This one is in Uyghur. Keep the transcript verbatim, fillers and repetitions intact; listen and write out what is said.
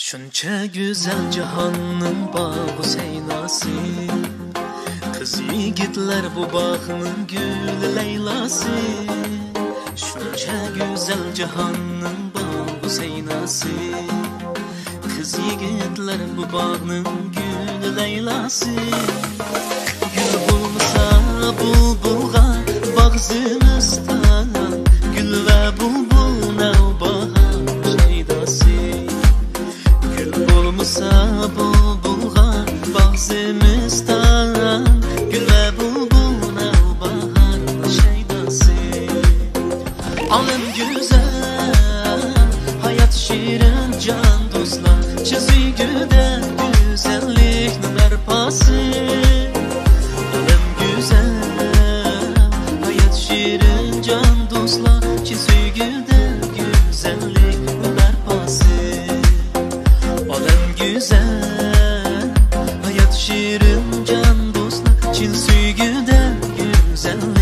شۇنچە گۈزەل جاھاننىڭ باغۇ سەيناسى، قىز يىگىتلەر بۇ باغنىڭ گۈلى لەيلاسى. شۇنچە گۈزەل جاھاننىڭ باغۇ سەيناسى، قىز يىگىتلەر بۇ باغنىڭ گۈلى لەيلاسى. گۈل بولمىسا بۇلبۇلغا باغ زىمىستان، گۈل ۋە بۇلبۇل نەۋباھار شەيداسى. گۈل بولمىسا بۇلبۇلغا باغ زىمىستان، گۈل ۋە بۇلبۇل نەۋباھار شەيداسى. ئالەم گۈزەل، ھايات شېرىن جان دوستلار، چىن سۆيگۈدە گۈزەللىكنىڭ بەرپاسى. ئالەم گۈزەل، ھايات شېرىن جان دوستلار، چىن سۆيگۈدە گۈزەللىكنىڭ بەرپاسى. ئالەم گۈزەل، ھايات شېرىن جان دوستلار، چىن سۆيگۈدە گۈزەللىك